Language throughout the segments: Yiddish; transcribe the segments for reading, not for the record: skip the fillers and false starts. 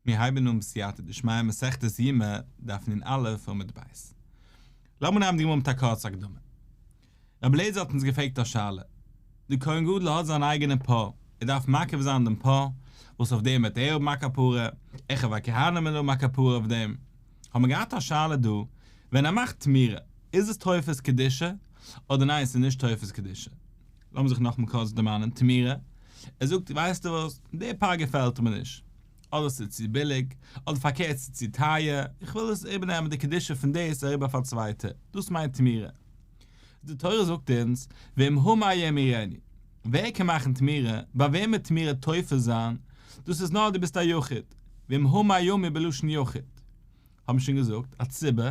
מיר הייבן אן בסייעתא דשמיא מסכת יומא, דף נ"א עמוד ב'. לאמיר נעמען די גמרא מיט א קורצע הקדמה. רבי אליעזר האט אונז געפרעגט א שאלה. דער כהן גדול האט זיין אייגענע פר, ער דארף מקריב זיין דעם פר, וואס אויף דעם וועט ער האבן א כפרה, אחיו הכהנים וועלן האבן א כפרה אויף דעם. האבן מיר געהאט א שאלה דא, ווען ער מאכט תמורה, איז עס תופס קדושה, אדער ניין ס'איז נישט תופס קדושה? לאמיר זיך נאכאמאל קורץ דערמאנען, תמורה, ער זאגט ווייסטו וואס, די פר געפעלט מיר נישט, אדער ס'איז צו ביליג, אדער פארקערט ס'איז צו טייער, איך וויל עס איבערנעמען די קדושה פון דאס אריבער פאר א צווייטע, דאס מיינט תמורה. די תורה זאגט אונז, ואם המר ימירנו, ווער קען מאכן תמורה, ביי וועם וועט תמורה תופס זיין, דאס איז נאר דו ביסט א יחיד, ואם המר ימיר בלשון יחיד. האבן שוין געזאגט, א ציבור,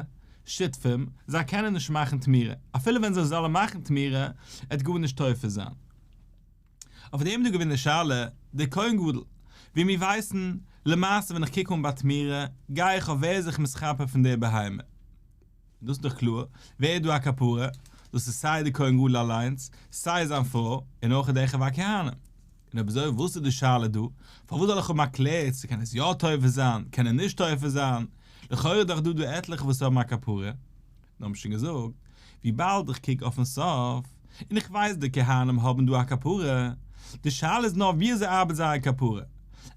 שותפים, זיי קענען נישט מאכן תמורה, אפילו ווען זיי זאלן מאכן תמורה, עט גארנישט תופס זיין. אויף דעם איז דא געווען די שאלה, דער כהן גדול, ווי מיר ווייסן, למעשה ווען איך קוק אן ביי תמורה, גיי איך אויף ווער איז זיך מתכפר פון דער בהמה. דאס איז דאך קלאר, ווער איז דא א כפרה? דאס איז סיי דער כהן גדול אליינס, סיי זיין פרוי, און אויך די אחיו הכהנים. און אויב אזוי וואס איז די שאלה דא? פארוואס זאל איך האבן א קלער צו קען עס יא תופס זיין, קען ער נישט תופס זיין? לכאורה איז דאך דא דא עטליכע וואס האבן א כפרה. נאר האבן שוין געזאגט, וויבאלד איך קוק אויפן סוף, און איך ווייס די כהנים האבן דא א כפרה, די שאלה איז נאר ווי אזוי ארבעט זייער כפרה?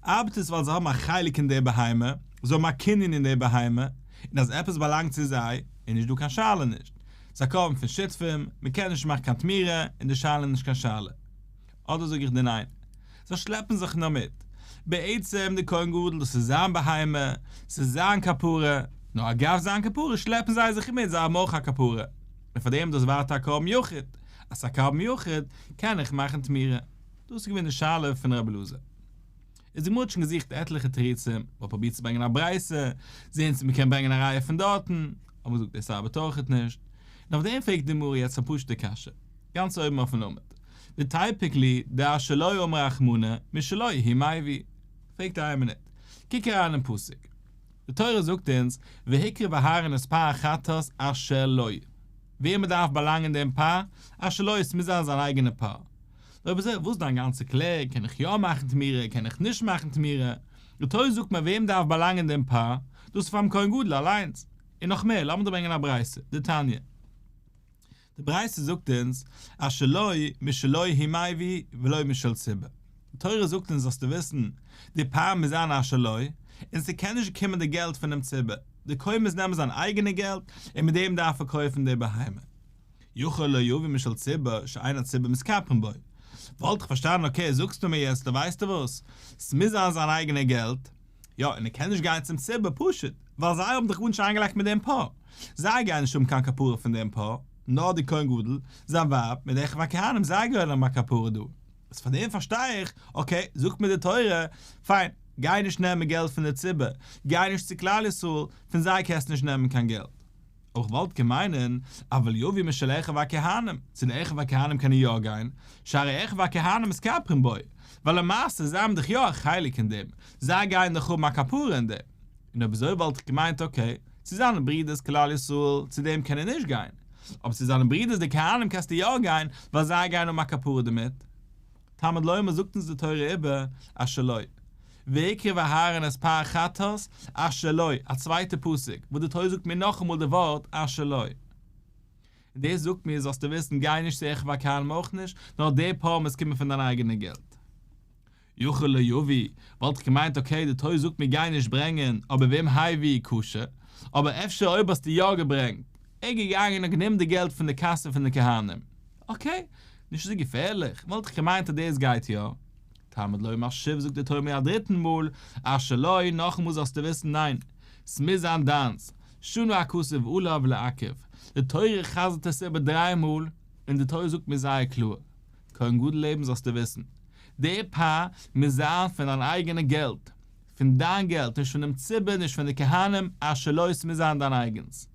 ארבעט עס ווייל זיי האבן א חלק אין די בהמה, זיי האבן א קנין אין די בהמה, און אז עפעס באלאנגט צו זיי, איז נישט דא קיין שאלה נישט. ס'איז א קרבן פון שותפים, מ'קען נישט מאכן קיין תמורה, און די שאלה איז נישט קיין שאלה. אדער זאג איך דיר ניין, זיי שלעפן זיך נאר מיט. בעצם די כהן גדול דאס איז זיין בהמה, ס'איז זיין כפרה, נאר אגב זיין כפרה שלעפן זיי זיך מיט, זיי האבן אויך א כפרה, און פאר דעם איז דאס ווייטער א קרבן יחיד, אז ס'איז א קרבן יחיד קען איך מאכן תמורה. דאס איז געווען די שאלה פון רבי אלעזר. איז די גמרא האט שוין געזוכט עטליכע תירוצים, מ'האט פרובירט צו ברענגען א ברייתא, זען צו מ'קען ברענגען א ראיה פון דארטן, האט מען געזאגט דאס ארבעט אויכעט נישט, און אויף דעם פרעגט די גמרא יעצט א פשוט'ע קשיא, גאנץ אויבן אויפן עמוד, ותיפוק ליה דאשר לו אמר רחמנא משלו הוא מביא, פרעגט ער איין מינוט, קוק אריין אין פסוק, די תורה זאגט אונז והקריב אהרן את פר החטאת אשר לו, וועמען דארף באלאנגען דעם פר? אשר לו, עס מוז זיין זיין אייגענע פר. אויב אזוי וואס איז דיין גאנצע קלער, קען איך יא מאכן תמורה, קען איך נישט מאכן תמורה? די תורה זאגט מיר וועם דארף באלאנגען דעם פר, דאס איז פאר'ן כהן גדול אליינס. און נאך מער, לאמיר דיר ברענגען א ברייתא, דתניא. די ברייתא זאגט אונז, אשר לו משלו הוא מביא ולא משל ציבור. די תורה זאגט אונז זאלסטו וויסן, די פר מוז זיין אשר לו, און ס'קען נישט קומען די געלט פונעם ציבור, די כהן מוז נעמען זיין אייגענע געלט און מיט דעם דארף ער קויפן די בהמה. יכול לא יביא משל ציבור שאין הציבור מתכפרין בו. וואלט איך פארשטאנען okay זאגסטו מיר יעצט ווייסטו וואס, ס'מוז זיין זיין אייגענע געלט, יא און ער קען נישט גיין צום ציבור פשוט ווייל זיי האבן דאך גארנישט איינגעלייגט מיט דעם פר, זיי גייען נישט האבן קיין כפרה פון דעם פר, נאר די כהן גדול, זיין ווייב, מיט די אחיו הכהנים זיי גייען האבן א כפרה דא. איז פאר דעם פארשטיי איך, okay זאגט מיר די תורה, פיין, גיי נישט נעמען געלט פון די ציבור, גיי נישט צו כלל ישראל, פון זיי קענסטו נישט נעמען קיין געלט. אויך וואלט געמיינען, אבל יביא משל אחיו הכהנים, צו די אחיו הכהנים קענען יא גיין, שהרי אחיו הכהנים מתכפרין בו, ווייל למעשה זיי האבן דאך יא א חלק אין דעם, זיי גייען דאך האבן א כפרה אין דעם. און אויב אזוי וואלט איך געמיינט okay, צו זיינע ברידערס כלל ישראל, צו דעם קען ער נישט גיין, אבער צו זיינע ברידערס די כהנים קענסטו יא גיין, ווייל זיי גייען האבן א כפרה דערמיט. תלמוד לומר זאגט אונז די תורה איבער אשר לו. והקריב אהרן את פר החטאת אשר לו, א צווייטע פסוק וואס די תורה זאגט מיר נאכאמאל די ווארט אשר לו. און דאס זאגט מיר זאלסטו וויסן גיי נישט צו אחיו הכהנים אויך נישט, נאר די פר מוז קומען פון דיין אייגענע געלט. יכול לא יביא, וואלט איך געמיינט okay די תורה זאגט מיר גיי נישט ברענגען אבער ואם הביא כשר, אבער אפשר אויב האסטו יא געברענגט, ער איז געגאנגען און גענומען די געלט פון די קאסע פון די כהנים, okay, נישט אזוי געפערליך, וואלט איך געמיינט אז דאס גייט יא. תלמוד לומר שוב זאגט די תורה מיר א דריטן מאל, אשר לו, נאכאמאל זאלסטו וויסן ניין, ס'מוז זיין דיינס, שנה הכתוב עליו לעכב, די תורה חזר'ט עס איבער דריי מאל, און די תורה זאגט מיר זייער קלאר, כהן גדול לעבן זאלסטו וויסן, די פר מוז זיין פון דיין אייגענע געלט, פון דיין געלט, נישט פונעם ציבור, נישט פון די כהנים, אשר לו, ס'מוז זיין דיין אייגענס.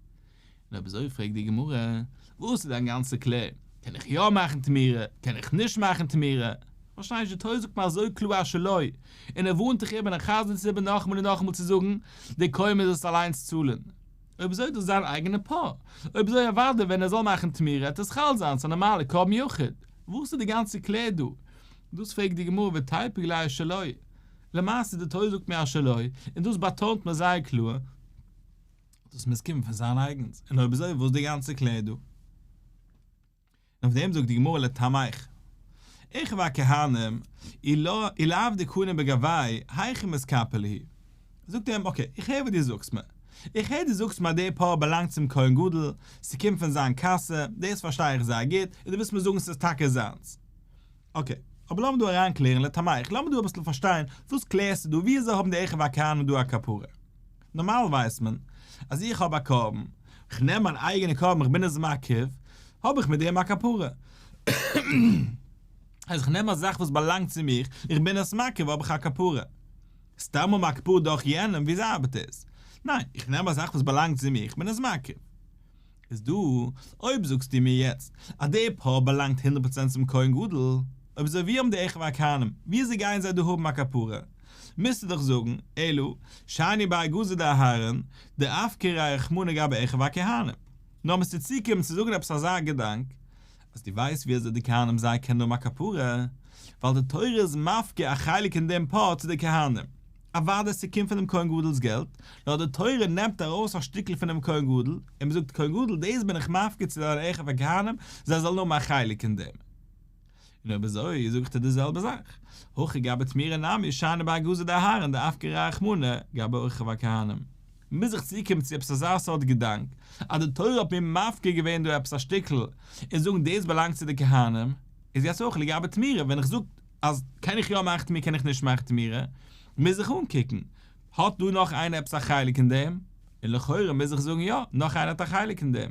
און אויב אזוי פרעגט די גמרא, וואס איז דיין גאנצע קלער? קען איך יא מאכן תמורה? קען איך נישט מאכן תמורה? פארשטיי נישט, די תורה זאגט מיר אזוי קלאר אשר לו, און ער ווארנט דיך איבער און ער חזר'ט עס איבער נאכאמאל און נאכאמאל צו זאגן, דער כהן מוז עס אליינס צאלן. אויב אזוי איז דאס זיין אייגענע פר. אויב אזוי אוודאי ווען ער זאל מאכן תמורה וועט עס חל זיין, ס'איז א נארמאלע קרבן יחיד. וואס איז די גאנצע קלער דא? דאס פרעגט די גמרא ותיפוק ליה אשר לו. למעשה די תורה זאגט מיר אז שלו, און דאס באטאנט מען זייער קלאר, דאס מוז קומען פון זיין אייגנס, און אויב אזוי וואס די גאנצע קלער דא? און אויף דעם זאגט די גמרא לטעמיך, אחיו הכהנים, אי לאו דקני בגויה, היכי מתכפר להו? זאגט ער אים, okay, איך הער וואס דו זאגסט מיר, איך הער דו זאגסט מיר אז די פר באלאנגט צום כהן גדול, ס'קומט פון זיין קאסע, דאס פארשטיי איך זייער גוט, און דו ווילסט מיר זאגן ס'איז טאקע זיינס. okay, אבער לאמיר דא אריינקלערן לטעמיך, לאמיר דא אביסל פארשטיין, וואס קלערסטו דא, וויאזוי האבן די אחיו הכהנים דא א כפרה? נארמאל ווייסט מען, אז איך האב א קרבן, איך נעם מיין אייגענע קרבן איך בין עס מקריב, האב איך מיט דעם א כפרה. אז איך נעם א זאך וואס באלאנגט צו מיך, איך בין עס מקריב האב איך א כפרה. סתם האבן א כפרה דורך יענעם, וויאזוי ארבעט עס? ניין, איך נעם א זאך וואס באלאנגט צו מיר, איך בין עס מקריב. איז דא, אויב זאגסטו מיר יעצט אז די פר באלאנגט הונדערט פראצענט צום כהן גדול, אויב אזוי ווי האבן די אחיו הכהנים, וויאזוי גייען זיי דא האבן א כפרה? מוזטו דאך זאגן, אלא, שאני בי גזא דאהרן, דאפקריה רחמנא גבי אחיו הכהנים. נאר מוזטו צוקומען צו זאגן עפעס אזא געדאנק, אז דו ווייסט וויאזוי די כהנים זיי קענען האבן א כפרה, ווייל די תורה איז מפקיר א חלק אין דעם פר צו די כהנים. אוודאי ס'קומט פונעם כהן גדול'ס געלט, נאר די תורה נעמט ארויס א שטיקל פונעם כהן גדול, און מ'זאגט כהן גדול דאס בין איך מפקיר צו דיינע אחיו הכהנים, זיי זאלן האבן א חלק אין דעם. און אויב אזוי זאג איך דיר די זעלבע זאך, הכא גבי תמורה נמי שאני בי גזא דאהרן דאפקריה רחמנא גבי אחיו הכהנים. מוז איך צוקומען צו עפעס אזא סארט געדאנק, אז די תורה האט מיר מפקיר געווען דא עפעס א שטיקל, און זאגן דאס באלאנגט צו די כהנים, איז יעצט אויך לגבי תמורה, ווען איך זאג אז קען איך יא מאכן תמורה קען איך נישט מאכן תמורה, מוז איך אנקוקן, האט דא נאך איינער עפעס א חלק אין דעם? און לכאורה מוז איך זאגן יא, נאך איינער האט א חלק אין דעם.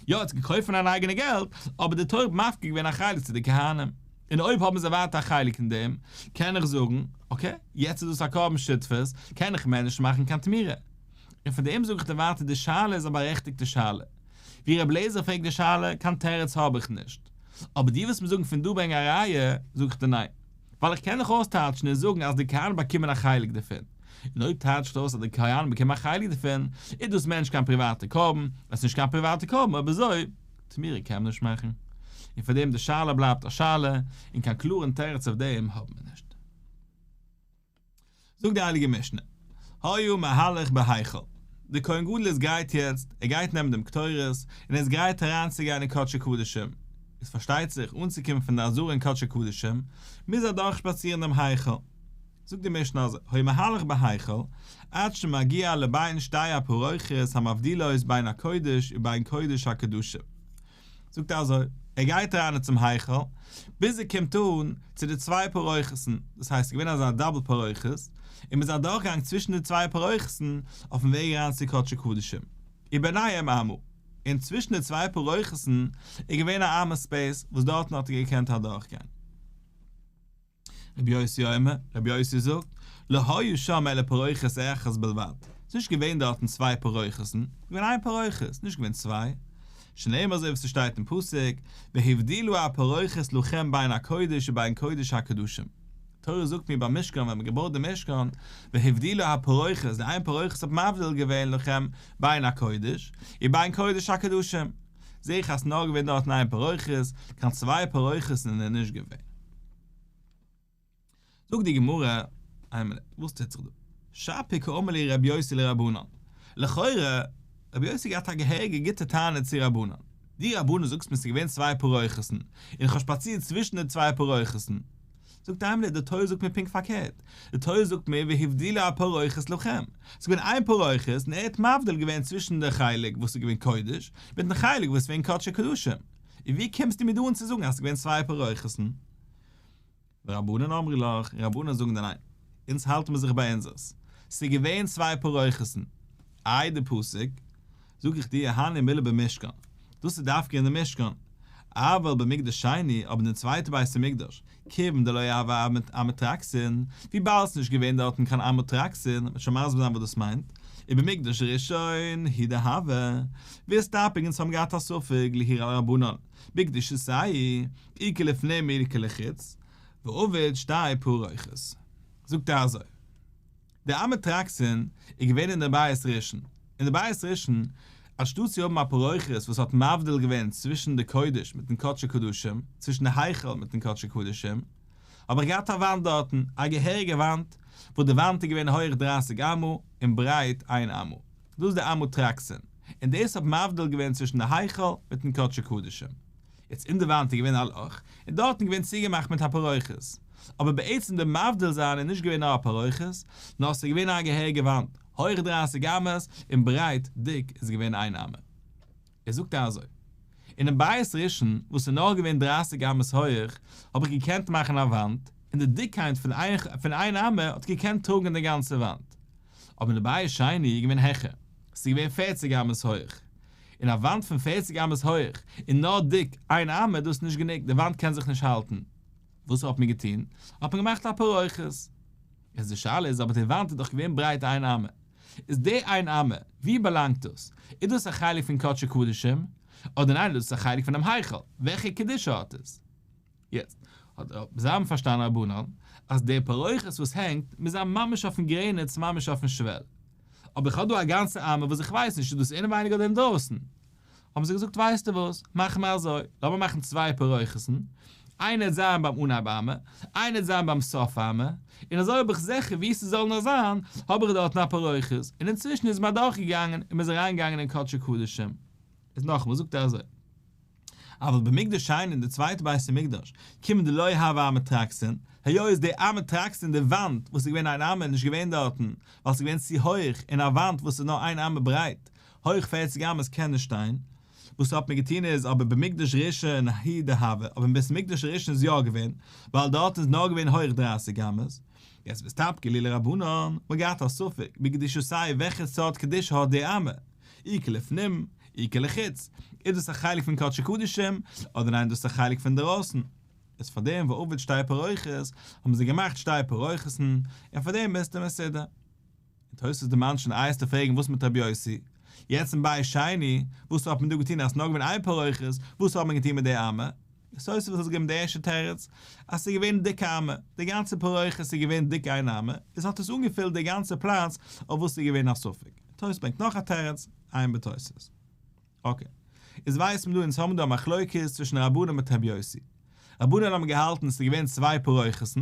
יא, ער האט געקויפט פון אן אייגענע געלט, אבער די תורה האט מפקיר געווען א חלק צו די כהנים. און אויב האבן זיי ווייטער א חלק אין דעם, קען איך זאגן, okay, יעצט איז דאס א קרבן שותפות, קען איך מער נישט מאכן קיין תמורה. און פון דעם זאג איך דיר ווייטער, די שאלה איז א בארעכטיגטע שאלה. ווי רבי אליעזר פרעגט די שאלה, קיין תירוץ האב איך נישט. אבער דו ווילסט מיר זאגן פון דא ברענג א ראיה, זאג איך דיר ניין. ווייל איך קען דאך אויסטייטשן און זאגן אז די כהנים באקומען א חלק דערפון. און אויב טייטשט אויס אז די כהנים באקומען א חלק דערפון, איז דאס מער נישט קיין פריוואטע קרבן, עס איז נישט קיין פריוואטע קרבן, אויב אזוי, תמורה קען מען נישט מאכן. און פאר דעם די שאלה בלייבט א שאלה, און קיין קלארן תירוץ אויף דעם האבן מיר נישט. זאגט די הייליגע משנה, היה מהלך בהיכל, דער כהן גדול איז גרייט יעצט, ער גייט נעמען דעם קטורת, און ער איז גרייט אריינצוגיין אין קדשי קדשים, איז פארשטייט זיך, אנצוקומען פון די עזרה אין קדשי קדשים, מוז ער אדורכשפאצירן דעם היכל. זאגט די משנה אזוי, היה מהלך בהיכל, עד שמגיע לבין שתי הפרוכות המבדילות בין הקודש ובין קודש הקדשים. זאגט ער אזוי, ער גייט אריין צום היכל, ביז ער קומט אן צו די צוויי פרוכת'ן, דאס הייסט ס'איז געווען אזא double פרוכת, און מ'איז אדורכגעגאנגען צווישן די צוויי פרוכת'ן אויפן וועג אריין צו קדשי קדשים, וביניהם אמה, און צווישן די צוויי פרוכת'ן איז געווען א אמה space וואס דארטן האט ער געקענט אדורכגיין. רבי יוסי אומר, רבי יוסי זאגט, לא היה שם אלא פרוכת אחת בלבד, ס'איז נישט געווען דארטן צוויי פרוכת'ן, ס'איז געווען איין פרוכת, נישט געווען צוויי, שנאמר אזוי ווי ס'שטייט אין פסוק, והבדילה הפרוכת לכם בין הקודש ובין קודש הקדשים, תורה זאגט מיר ביים משכן ווען מ'האט געבויט די משכן, והבדילה הפרוכת, די איין פרוכת האט מבדיל געווען לכם בין הקודש ובין קודש הקדשים, זעה איך אז ס'נאר געווען דארטן איין פרוכת, קיין צוויי פרוכת'ן איז נישט געווען. זאגט די גמרא, איין מינוט, וואס טוט זיך דא? שפיר קאמר להו רבי יוסי לרבנן, לכאורה, רבי יוסי געהאט א געהעריגע גוטע טענה צו רבנן, דו רבנן זאגסט מיר ס'איז געווען צוויי פרוכת'ן, און איך האב שפאצירט צווישן די צוויי פרוכת'ן, זאגט איין מינוט, די תורה זאגט מיר פונקט פארקערט, די תורה זאגט מיר והבדילה הפרוכת לכם, ס'איז געווען איין פרוכת און ער האט מבדיל געווען צווישן די חלק וואס איז געווען קודש, מיטן חלק וואס איז געווען קדשי קדשים, און ווי קומסטו מיר דא אן צו זאגן אז ס'איז געווען צוויי פרוכת'ן? ורבנן אמרי לך, רבנן זאגן דיר ניין, אונז האלט מיר זיך ביי אונזערס, ס'איז געווען צוויי פרוכת'ן, איי די פסוק, זאג איך דיר, הני מילי במשכן, דאס איז דווקא אין די משכן, אבל במקדש שני, אבער אין די צווייטע בית המקדש, כיוון דלא הוה אמטרקסין, וויבאלד ס'נישט געווען דארטן קיין אמטרקסין, מ'וועט שוין מסביר זיין וואס דאס מיינט, ובמקדש ראשון הוא דהוה, ואיסתפק אונז האבן געהאט א ספק להעיר על רבנן, בקדושתייהו, איכא לפנים ואיכא לחוץ, ועביד שתי פרוכות. זאגט ער אזוי. די אמטרקסין איז געווען אין די בית ראשון. אין די בית ראשון, אנשטאט צו האבן א פרוכת וואס האט מבדיל געווען צווישן די קודש מיטן קדשי קדשים, צווישן די היכל מיטן קדשי קדשים, האב איך געהאט א וואנט דארטן, א געהעריגע וואנט, וואס די וואנט איז געווען הויך דרייסיג אמה און ברייט איין אמה, דאס איז די אמה טרקסין, און דאס האט מבדיל געווען צווישן די היכל מיטן קדשי קדשים. יעצט אין די וואנט איז געווען א לאך, און דארטן געווען צוגעמאכט מיט א פרוכת, אבער בעצם די מבדיל זיין איז נישט געווען נאר א פרוכת, נאר עס איז געווען א געהעריגע וואנט, הויך דרייסיג אמות און ברייט, דיק, איז געווען איין אמה. ער זאגט אזוי, אינעם בית ראשון וואס איז נאר געווען דרייסיג אמות הויך, האב איך געקענט מאכן א וואנט, און די דיקקייט פון איין אמה האט געקענט טראגן די גאנצע וואנט. אבער אין די בית שני איז געווען העכער, ס'איז געווען פערציג אמות הויך, און א וואנט פון פערציג אמות הויך און נאר דיק איין אמה, דאס איז נישט גענוג, די וואנט קען זיך נישט האלטן. וואס האט מען געטון? האט מען געמאכט א פרוכת. יעצט די שאלה איז, אבער די וואנט איז דאך געווען ברייט איין אמה, איז די איין אמה, ווי באלאנגט דאס? איז דאס א חלק פון קדשי קדשים? אדער ניין איז דאס א חלק פונעם היכל? וועלכע קדושה האט עס? יעצט, האט זיי האבן פארשטאנען רבנן, אז די פרוכת וואס הענגט, מוז זיין ממש אויפן גרעניץ ממש אויפן שוועל. אבער איך האב דא א גאנצע אמה וואס איך ווייס נישט איז דאס אינעווייניג אדער אינדרויסן. האבן זיי געזאגט ווייסטו וואס, מאכן מיר אזוי, לאמיר מאכן צוויי פרוכת'ן, איינער וועט זיין ביים אנהייב אמה, איינער וועט זיין ביים סוף אמה, און אזוי האב איך זיכער וואו ס'זאל נאר זיין, האב איך דארטן א פרוכת, און אינצווישן איז מען אדורכגעגאנגען און מ'איז אריינגעגאנגען אין קדשי קדשים. איז נאכאמאל זאגט ער אזוי. אבל במקדש שני אין די צווייטע בית המקדש, כיון דלא הוה אמה טרקסין, היות די אמה טרקסין די וואנט וואס איז געווען איין אמה איז נישט געווען דארטן, ווייל ס'איז געווען צו הויך, און א וואנט וואס איז נאר איין אמה ברייט, הויך פערציג אמות קען נישט שטיין. וואס האט מען געטון איז אבער במקדש ראשון הוא דהוה, אבער אין בית המקדש הראשון איז יא געווען, ווייל דארט איז נאר געווען הויך דרייסיג אמות. יעצט ואיסתפקא להו לרבנן, מ'האט געהאט א ספק בקדושתיה וועלכע סארט קדושה האט די אמה, איכא לפנים, איכא לחוץ, איז דאס א חלק פון קדשי קדשים, אדער ניין דאס איז א חלק פון דערויסן. איז פאר דעם ועבוד שתי פרוכות, האבן זיי געמאכט שתי פרוכות'ן, און פאר דעם ביסטו מסודר. און תוספות דערמאנט שוין איי וועסטו פרעגן וואס מיט רבי יוסי, יעצט אין בית שני, וואס האט מען דא געטון אז ס'נאר געווען איין פרוכת, וואס האט מען געטון מיט די אמה? איז תוספות האט געגעבן די ערשטע תירוץ, אז ס'איז געווען דיק א אמה, די גאנצע פרוכת איז געווען דיק איין אמה, איז האט עס אנגעפילט די גאנצע פלאץ אויף וואס ס'איז געווען א ספק. תוספות ברענגט נאך א תירוץ, עיין בתוספות. אקעי. איז ווייסט מען דא אונז האבן דא א מחלוקת צווישן רבנן מיט רבי יוסי. רבנן האבן געהאלטן ס'איז געווען צוויי פרוכת'ן,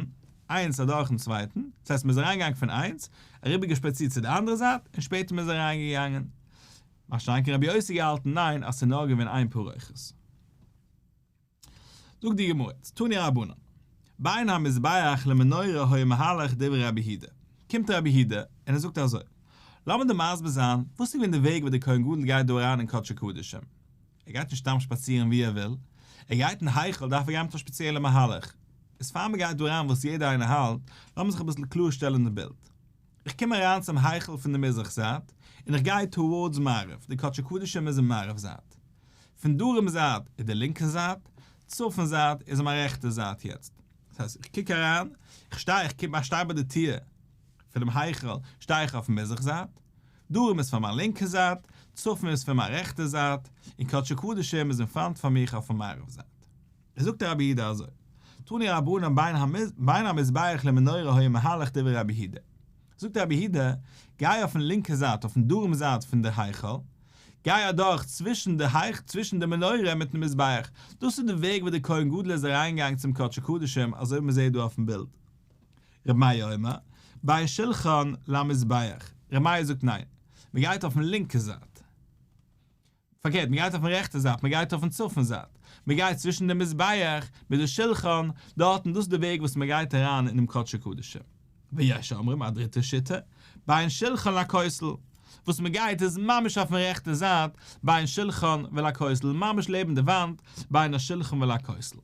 איינס אדורכן צווייטן, דאס הייסט מ'איז אריינגעגאנגען פון איינס, אריבערגעשפאצירט צו די אנדערע זייט, און שפעטער מ'איז אריינגעגאנגען. מה שאין כן רבי יוסי געהאלטן ניין אז ס'איז נאר געווען איין פרוכת. זאגט די גמרא, תנו רבנן, בין המזבח למנורה היה מהלך דברי רבי יהודה, קומט רבי יהודה און ער זאגט אזוי, לאמיר דיר מסביר זיין וואס איז געווען די וועג וואס דער כהן גדול גייט דא אריין אין קדשי קדשים, ער גייט נישט סתם שפאצירן ווי ער וויל, ער גייט אין היכל דארף ער גיין מיט א שפעציעלע מהלך, איז פאר מען גייט דא אריין וואס יעדער איינער האלט, לאמיר זיך אביסל קלאר שטעלן די בילד. איך קום אריין צום היכל פון די מזרח זייט, און איך גיי towards מערב, די קדשי קדשים איז אין מערב זייט. פון דרום זייט איז די לינקע זייט, צפון זייט איז מיין רעכטע זייט יעצט. דאס הייסט איך קוק אריין, איך שטיי, איך קום, איך שטיי ביי די טיר פונעם היכל, שטיי איך אויפן מזרח זייט, דרום איז פאר מיין לינקע זייט, צפון איז פון מיין רעכטע זייט, און קדשי קדשים איז אין front פאר מיך אויפן מערב זייט. זאגט רבי יהודה אזוי, תנו רבנן בין המזבח למנורה היה מהלך דברי רבי יהודה. זאגט רבי יהודה, גיי אויפן לינקע זייט, אויפן דרום זייט פון די היכל, גיי אדורך צווישן די היכל, צווישן די מנורה מיטן מזבח, דאס איז די וועג וואס די כהן גדול איז אריינגעגאנגען צום קדשי קדשים אזוי ווי מען זעט דא אויפן בילד. רבי מאיר אומר, בין שלחן למזבח, רבי מאיר זאגט ניין, מען גייט אויפן לינקע זייט. פארקערט, מען גייט אויפן רעכטע זייט, מען גייט אויפן צפון זייט, מען גייט צווישן די מזבח מיט די שלחן, דארטן, דאס איז די וועג וואס מען גייט אריין אינעם קדשי קדשים. ויש אומרים, א דריטע שיטה, בין שלחן לכותל, וואס מען גייט איז ממש אויפן רעכטע זייט, בין שלחן ולכותל, ממש לעבן די וואנט, בין השלחן ולכותל.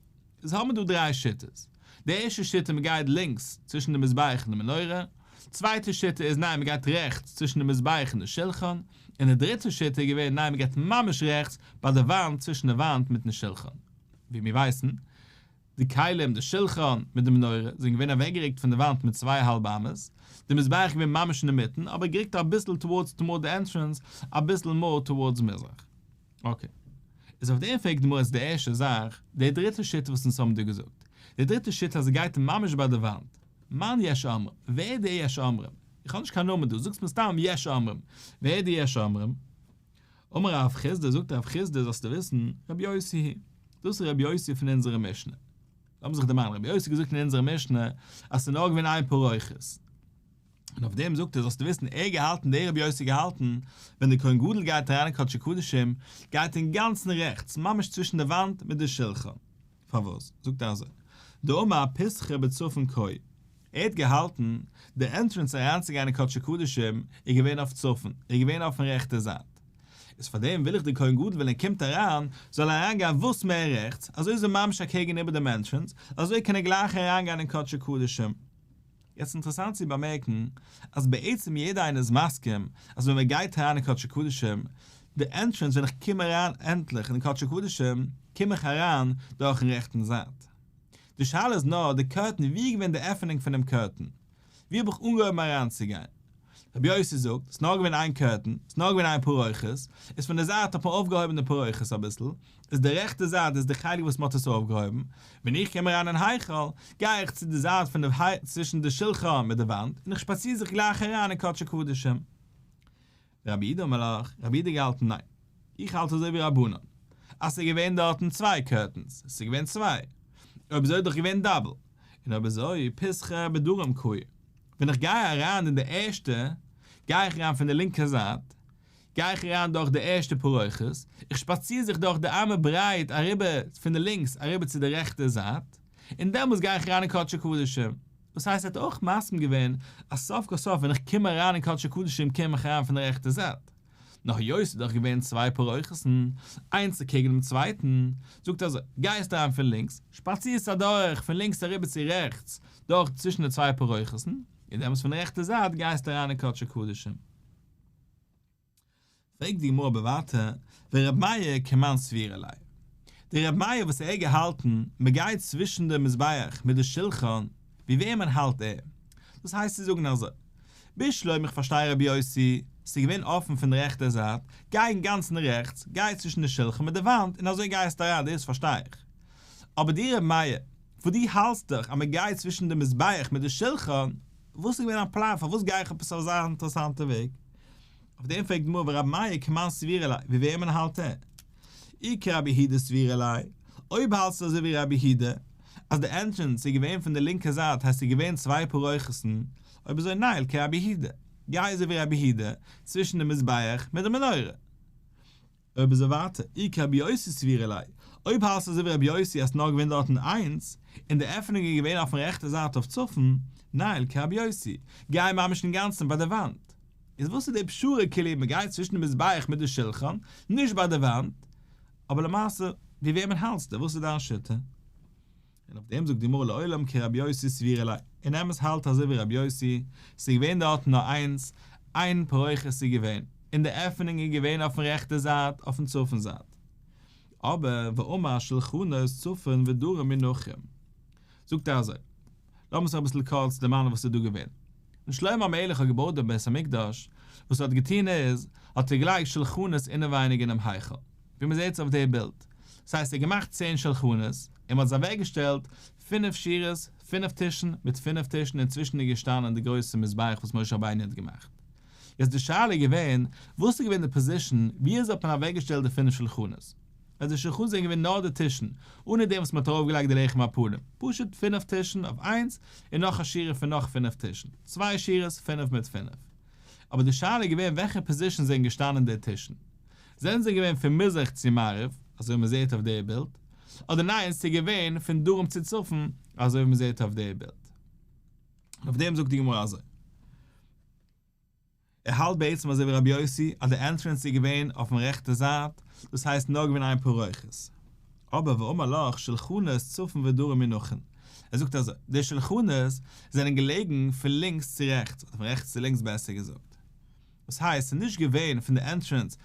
איז האבן מיר דא דריי שיטות. די ערשטע שיטה מען גייט לינקס צווישן די מזבח און די מנורה, צווייטע שיטה איז ניין מען גייט רעכטס צווישן די מזבח און די שלחן, און די דריטע שיטה איז געווען ניין מען גייט ממש רעכטס ביי די וואנט צווישן די וואנט מיטן שלחן. ווי מיר ווייסן, די כלים די שלחן מיט די מנורה זענען געווען אוועקגערוקט פון די וואנט מיט צוויי האלבע אמות, די מזבח איז געווען ממש אינמיטן אבער גערוקט אביסל towards toward די entrance אביסל more towards מזרח. אקעי. איז אויף דעם פרעגט די גמרא איז די ערשטע זאך, די דריטע שיטה וואס אונז האבן דא געזאגט. די דריטע שיטה אז ער גייט ממש ביי די וואנט. מאן יש אומרים? ווער איז די יש אומרים? איך האב נישט קיין נאמען דא, זאגסט מיר סתם יש אומרים. ווער איז די יש אומרים? אמר רב חסדא, זאגט רב חסדא זאלסטו וויסן, רבי יוסי היא. דאס איז רבי יוסי פון אונזערע משנה. לאמיר זיך דערמאנען, רבי יוסי האט געזאגט אין אונזערע משנה אז ס'איז נאר געווען איין פרוכת. און אויף דעם זאגט ער זאלסטו וויסן ער געהאלטן דער רבי יוסי געהאלטן ווען דער כהן גדול גייט אריין אין קדשי קדשים גייט אינגאנצן רעכטס ממש צווישן די וואנט מיט די שלחן פארוואס זאגט ער אזוי דאמר פתחא בצפון קאי ער האט געהאלטן די ענטרענס אריינצוגיין אין קדשי קדשים איז געווען אויף צפון איז געווען אויפן רעכטע זייט איז פארדעם וויל איך די כהן גדול ווען ער קומט אריין זאל ער אריינגיין וואס מער רעכטס אזוי איז ער ממש אקעגן איבער דעם ענטרענס אזוי קען ער גלייך אריינגיין אין קדשי קדשים. יעצט אינטערעסאנט צו באמערקן אז בעצם יעדער איינער איז מסכים אז ווען מען גייט אריין אין קדשי קדשים, די ענטרענס ווען איך קום אריין ענדליך אין קדשי קדשים קום איך אריין דורכן רעכטן זייט. די שאלה איז נאר די קורטן ווי איז געווען די עפענונג פונעם קורטן? ווי האב איך אנגעהויבן אריינצוגיין? רבי יוסי זאגט, ס'איז נאר געווען איין קורטן, ס'איז נאר געווען איין פרוכת, איז פון די זייט האט מען אויפגעהויבן די פרוכת אביסל, איז די רעכטע זייט איז די חלק וואס מ'האט עס אויפגעהויבן, ווען איך קום אריין אין היכל, גיי איך צו די זייט פון די צווישן די שלחן מיט די וואנט, און איך שפאציר זיך גלייך אריין אין קדשי קדשים. רבי יהודה אמר לך, רבי יהודה געהאלטן ניין, איך האלט אזוי ווי רבנן, אז ס'איז געווען דארטן צוויי קורטענס, ס'איז געווען צוויי, אויב אזוי איז דאך געווען דאבל, און אויב אזוי פתחא בדרום קאי, ווען איך גיי אריין אין די ערשטע, גיי איך אריין פון די לינקע זייט, גיי איך אריין דורך די ערשטע פרוכת, איך שפאציר זיך דורך די אמה ברייט אריבער פון די לינקס אריבער צו די רעכטע זייט, און דעמאלס גיי איך אריין אין קדשי קדשים. דאס הייסט ער האט אויך מסכים געווען אז סוף כל סוף ווען איך קום אריין אין קדשי קדשים קום איך אריין פון די רעכטע זייט. נאר היות ס'איז דאך געווען צוויי פרוכת'ן, איינס אקעגן דעם צווייטן, זאגט ער אזוי, גייסט אריין פון לינקס, שפאצירסט אדורך פון לינקס אריבער צו רעכטס, דורך צווישן די צוויי פרוכת'ן, און דעמאלס פון די רעכטע זייט גייסטו אריין אין קדשי קדשים. פרעגט די גמרא אבער ווייטער, ור' מאיר כמאן סבירא ליה. דער ר' מאיר וואס ער האט געהאלטן, מען גייט צווישן די מזבח מיט די שולחן, ווי וועמען האלט ער? דאס הייסט צו זאגן אזוי, בשלמא איך פארשטיי רבי יוסי, ס'איז געווען אפן פון די רעכטע זייט, גיי אינגאנצן רעכטס, גיי צווישן די שולחן מיט די וואנט און אזוי גייסטו אריין, דאס פארשטיי איך. אבער דו ר' מאיר, וואס דו האלטסט דאך אז מען גייט צווישן די מזבח מיט די שולחן, וואס איז געווען דיין פלאן, פארוואס גיי איך עפעס אויף אזא אינטערעסאנטע וועג? אויף דעם פרעגט די גמרא ורבי מאיר כמאן סבירא ליה, ווי וועמען האלט ער? אי כרבי יהודה סבירא ליה, אויב האלטסטו אזוי ווי רבי יהודה, אז די ענטרענס איז געווען פון די לינקע זייט הייסט ס'איז געווען צוויי פרוכת'ן, אויב אזוי ניעול כרבי יהודה, גיי אזוי ווי רבי יהודה, צווישן די מזבח מיט די מנורה. אויב אזוי ווייטער, אי כרבי יוסי סבירא ליה, אויב האלטסטו אזוי ווי רבי יוסי אז ס'נאר געווען דארטן איינס, און די עפענונג איז געווען אויפן רעכטע זייט אויף צפון, ניעול כרבי יוסי, גיי ממש אינגאנצן ביי די וואנט. איז וואס איז די פשרה כאילו מ'גייט צווישן די מזבח מיט די שולחן, נישט ביי די וואנט, אבער למעשה ווי וועמען האלטסטו, וואס איז דיין שיטה? און אויף דעם זאגט די גמרא לעולם כרבי יוסי סבירא ליה, אין אמת האלט אזוי ווי רבי יוסי, ס'איז געווען דארטן נאר איינס, איין פרוכת איז געווען, און די עפענונג איז געווען אויפן רעכטע זייט, אויפן צפון זייט. אבער ואמר שלחנות צפון ודרום מונחים. זאגט ער אזוי, לאמיר זיך אביסל קורץ דערמאנען וואס איז דא געווען. ווען שלמה המלך האט געבויט דעם בית המקדש, וואס ער האט געטון איז, האט ער געלייגט שלחנות אינעווייניג אינעם היכל, ווי מען זעט עס אויף די בילד. דאס הייסט ער האט געמאכט צען שלחנות, און מען האט זיי אוועקגעשטעלט פינף שורות, פינף טישן, מיט פינף טישן, אינצווישן איז געשטאנען די גרויסע מזבח וואס משה רבינו האט געמאכט. יעצט די שאלה איז געווען, וואס איז געווען די פאזישן, ווי אזוי האט מען אוועקגעשטעלט די פינף שלחנות? אז די שולחנות זענען געווען נאר די טישן, אנע דעם וואס מען האט ארויף געלייגט די לחם הפנים, פשוט פינף טישן אויף איינס, און נאך א שורה פון נאך פינף טישן, צוויי שורות פינף מיט פינף. אבער די שאלה איז געווען וועלכע פאזישן זענען געשטאנען די טישן. זענען זיי געווען פון מזרח צו מערב, אזוי ווי מען זעט אויף די בילד, אדער ניין ס'איז געווען פון דרום צו צפון, אזוי ווי מען זעט אויף די בילד. און אויף דעם זאגט די גמרא אזוי. ער האלט בעצם אזוי ווי רבי יוסי אז די ענטרענס איז געווען אויפן רעכטע זייט, דאס הייסט נאר געווען איין פרוכת. אבער ואמר לך שלחנות צפון ודרום מונחין. ער זאגט אזוי, די שלחנות זענען געלעגן פון לינקס צו רעכטס, אדער פון רעכטס צו לינקס בעסער געזאגט. דאס הייסט ס'איז נישט געווען פון די ענטרענס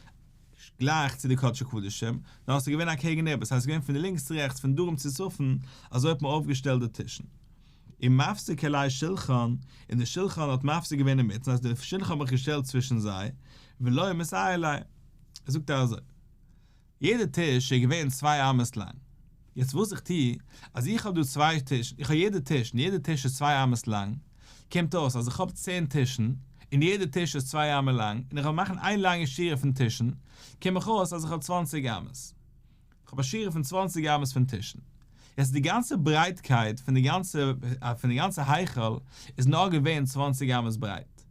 גלייך צו די קדשי קדשים, נאר ס'איז געווען אקעגן איבער, ס'הייסט ס'איז געווען פון די לינקס צו רעכטס, פון דרום צו צפון, אזוי האט מען אויפגעשטעלט די טישן. ומפסיק עלייהו שולחן, און די שולחן האט מפסיק געווען אינמיטן, אז די שולחן האב איך געשטעלט צווישן זיי, ולא מסייע ליה. ער זאגט אזוי, יעדע טיש איז געווען צוויי אמות לאנג, יעצט וואס איך טו, אז איך האב דא צוויי טישן, איך האב יעדע טיש, און יעדע טיש איז צוויי אמות לאנג, קומט אויס אז איך האב צען טישן, און יעדע טיש איז צוויי אמה לאנג, און איך וועל מאכן איין לאנגע שורה פון טישן, קום איך אויס אז איך האב צוואנציג אמות. כ'האב א שורה פון צוואנציג אמות פון טישן. יעצט די גאנצע ברייטקייט פון די גאנצע פון די גאנצע היכל איז נאר געווען צוואנציג אמות ברייט.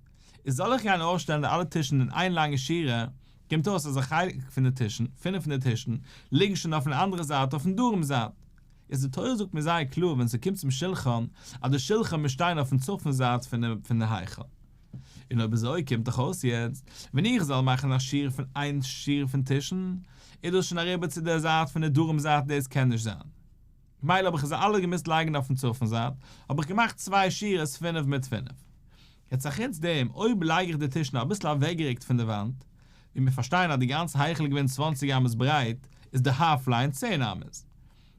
איז זאל איך גיין אויסשטעלן די אלע טישן אין איין לאנגע שורה, קומט אויס אז א חלק פון די טישן, פינף פון די טישן, ליגן שוין אויפן אנדערע זייט אויפן דרום זייט. איז די תורה זאגט מיר זייער קלאר ווען ס'קומט צום שולחן אז די שולחן מוז שטיין אויפן צפון זייט פון די היכל. און אויב אזוי קומט דאך אויס יעצט ווען איך זאל מאכן א שורה פון איין שורה פון טישן איז דאס שוין אריבער צו די זייט פון די דרום זייט דאס קען נישט זיין. מילא האב איך זיי אלע געמוזט לייגן אויפן צפון זייט, האב איך געמאכט צוויי שורות פינף מיט פינף. יעצט אחוץ דעם, אויב לייג איך די טישן אביסל אוועקגערוקט פון די וואנט, ווי מיר פארשטייען אז די גאנצע היכל איז געווען צוואנציג אמות ברייט, איז די האלף ליין צען אמות.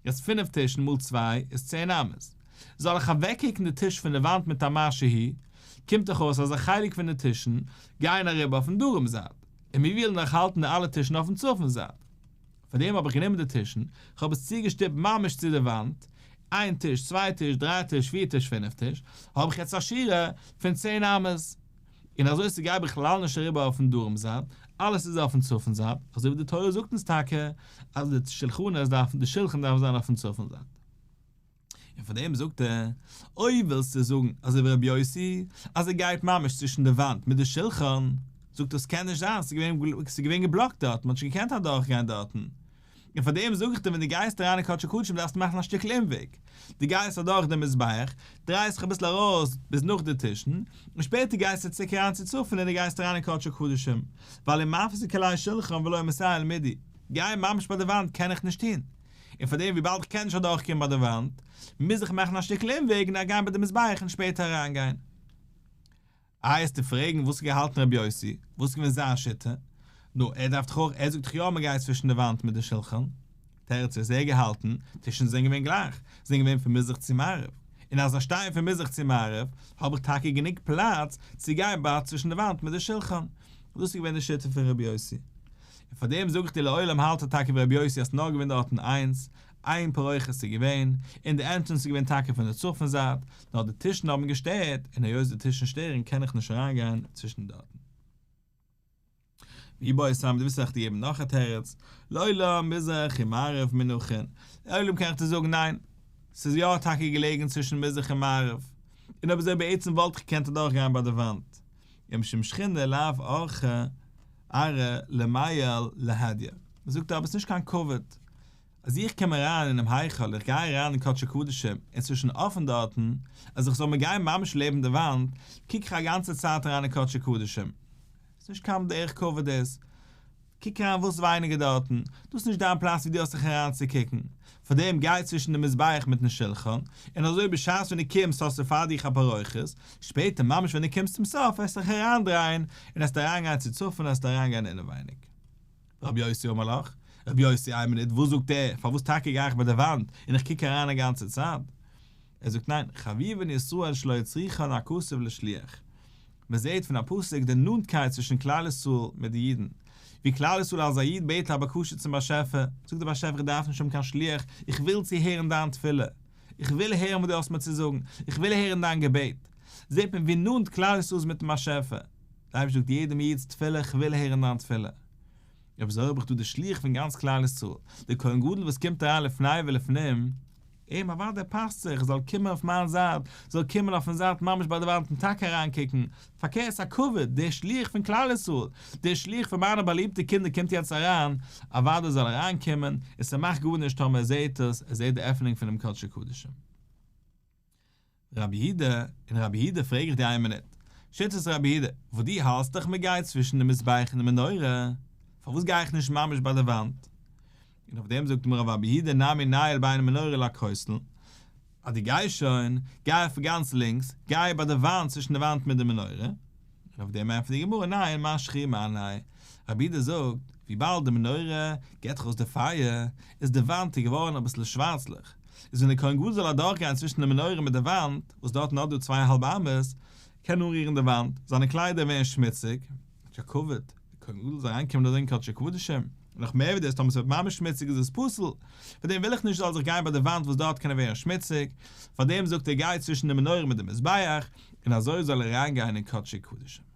יעצט פינף טישן מאל צוויי איז צען אמות. זאל איך אוועקרוקן די טיש פון די וואנט מיט א מה שהיא, קומט דאך אויס אז א חלק פון די טישן גייען אריבער אויפן דרום זייט, און מיר ווילן דאך האלטן די אלע טישן אויפן צפון זייט. פאר דעם האב איך גענומען די טישן, כ'האב עס צוגעשטופט ממש צו די וואנט, איין טיש, צוויי טיש, דריי טיש, פיר טיש, פינף טיש, האב איך יעצט א שורה פון צען אמות. און אזוי ס'גייט בכלל נישט אריבער אויפן דרום זייט, אלעס איז אויפן צפון זייט, אזוי ווי די תורה זאגט אונז טאקע אז די שולחנות דארפן, די שולחן דארף זיין אויפן צפון זייט. און פאר דעם זאגט ער, אויב ווילסטו זאגן אזוי ווי רבי יוסי, אז ער גייט ממש צווישן די וואנט מיט די שולחן, זאגט ער ס'קען נישט זיין, ס'איז געווען געבלאקט דארט, מ'האט נישט געקענט אדורך גיין דארטן. און פאר דעם זאג איך דיר ווען דו גייסט אריין אין קדשי קדשים דארפסטו מאכן א שטיקל אומוועג, דו גייסט אדורך די מזבח, דרייסט זיך אביסל ארויס ביז נאך די טישן, און שפעטער גייסטו צוריק אריין צו צפון און דו גייסט אריין אין קדשי קדשים, ווייל ומפסיק עליה שולחן ולא מסייע מידי, גיין ממש ביי די וואנט קען איך נישט טון. און פאר דעם וויבאלד איך קען נישט אדורכקומען ביי די וואנט, מוז איך מאכן א שטיקל אומוועג און גיין ביי די מזבח און שפעטער אריינגיין. איי וועסטו פרעגן וואס האט געהאלטן רבי יוסי, וואס איז געווען זיין שיטה? נו, ער דארף דאך אויך, ער זאגט דאך יא מען גייט צווישן די וואנט מיט די שולחן. תירוץ איז ער געהאלטן, טישן זענען געווען גלייך, זענען געווען פון מזרח צו מערב, און אז זיי שטייען פון מזרח צו מערב, האב איך טאקע גענוג פלאץ צו גיין ביי צווישן די וואנט מיט די שולחן. דאס איז געווען די שיטה פון רבי יוסי. און פאר דעם זאג איך דיר לעולם האלט ער טאקע ווי רבי יוסי אז ס'נאר געווען דארטן איינס, איין פרוכת איז געווען, און די ענטרענס איז געווען טאקע פון די צפון זייט, נאר די טישן האבן געשטערט, און היות די טישן שטערן קען איך נישט אריינגיין צווישן דארטן. ואיבעית אימא דו ווילסט וועל איך דיר געבן נאך א תירוץ, לעולם מזרח ומערב מונחין, לעולם קען איך דיר זאגן ניין, ס'איז יא טאקע געלעגן צווישן מזרח און מערב, און אויב אזוי בעצם וואלט איך געקענט אדורכגיין ביי די וואנט, ומשום שכינה לאו אורחא ארעא למיעל להדיא. מ'זאגט אבער ס'נישט קיין כבוד אז איך קום אריין אינעם היכל, איך גיי אריין אין קדשי קדשים און ס'איז שוין אפען דארטן, אז איך זאל מיר גיין ממש לעבן די וואנט, קוק איך א גאנצע צייט אריין אין קדשי קדשים. ס'נישט קיין דרך כבוד דאס. קוק אריין וואס ווייניגער דארטן, דאס איז נישט דיין פלאץ ווי דו האסט זיך אריינצוקוקן, פארדעם גיי צווישן די מזבח מיטן שולחן, און אזוי בשעת ווען דו קומסט האסטו פאר דיך א פרוכת, שפעטער ממש ווען דו קומסט צום סוף וועסטו זיך אריינדרייען און וועסט אריינגיין צו צפון וועסטו אריינגיין אינעווייניג. רבי יוסי אמר לך, רבי יוסי איין מינוט, וואס זאגט ער, פארוואס טאקע גיי איך ביי די וואנט און איך קוק אריין א גאנצע צייט? ער זאגט ניין, חביבין ישראל שלא הצריכן הכתוב לשליח. מען זעט פון א פסוק די נאנטקייט צווישן כלל ישראל מיט די אידן, ווי כלל ישראל אז א איד בעט א בקשה צום באשעפער, זאגט דער באשעפער איך דארף נישט האבן קיין שליח, איך וויל צו הערן דיין תפילה, איך וויל הערן וואס דו האסט מיר צו זאגן, איך וויל הערן דיין געבעט. זעט מען ווי נאנט כלל ישראל איז מיטן באשעפער. דער אייבערשטער זאגט יעדעם איד'ס תפילה, איך וויל הערן דיין תפילה. אויב אזוי האב איך דא די שליח פון גאנץ כלל ישראל, דער כהן גדול וואס קומט אריין לפני ולפנים, אים אוודאי פאסט זיך ער זאל קומען אויף מיין זייט, זאל קומען אויפן זייט ממש ביי די וואנט און טאקע אריינקוקן, פארקערט ס'איז א כבוד, דער שליח פון כלל ישראל, דער שליח פון מיינע באליבטע קינדער קומט יעצט אריין, אוודאי זאל ער אריינקומען, און ס'מאכט גארנישט טאמער ער זעט עס, ער זעט די עפענונג פונעם קדשי קדשים. רבי יהודה, און רבי יהודה פרעג איך דיר איין מינוט, שיטת רבי יהודה, וואס דו האלסט דאך מען גייט צווישן די מזבח און די מנורה, פארוואס גיי איך נישט ממש ביי די וואנט? און אויף דעם זאגט די גמרא רבי יהודה נמי ניעול בין מנורה לכותל, אז דו גייסט שוין, גיי אויף גאנץ לינקס, גיי ביי די וואנט צווישן די וואנט מיט די מנורה, און אויף דעם ענטפערט די גמרא ניין משכי מאניה, רבי יהודה זאגט, וויבאלד די מנורה געבט דאך אויס די פייער, איז די וואנט איז געווארן אביסל שווארצליך, איז ווען די כהן גדול זאל אדורכגיין צווישן די מנורה מיט די וואנט, וואס דארטן האט דא צוויי א האלב אמות, קען אנרירן די וואנט, זיינע קליידער ווערן שמוציג, נישט קיין כבוד, די כהן גדול זאל אריינקומען דארט אין קדשי קדשים, און נאך מער ווי דאס טאמער ס'ווערט ממש שמוציג איז עס פסול, פאר דעם וויל איך נישט זאל זיך גיין ביי די וואנט וואס דארט קען ער ווערן שמוציג, פאר דעם זאגט ער גיי צווישן די מנורה מיט די מזבח, און אזוי זאל ער אריינגיין אין קדשי קדשים.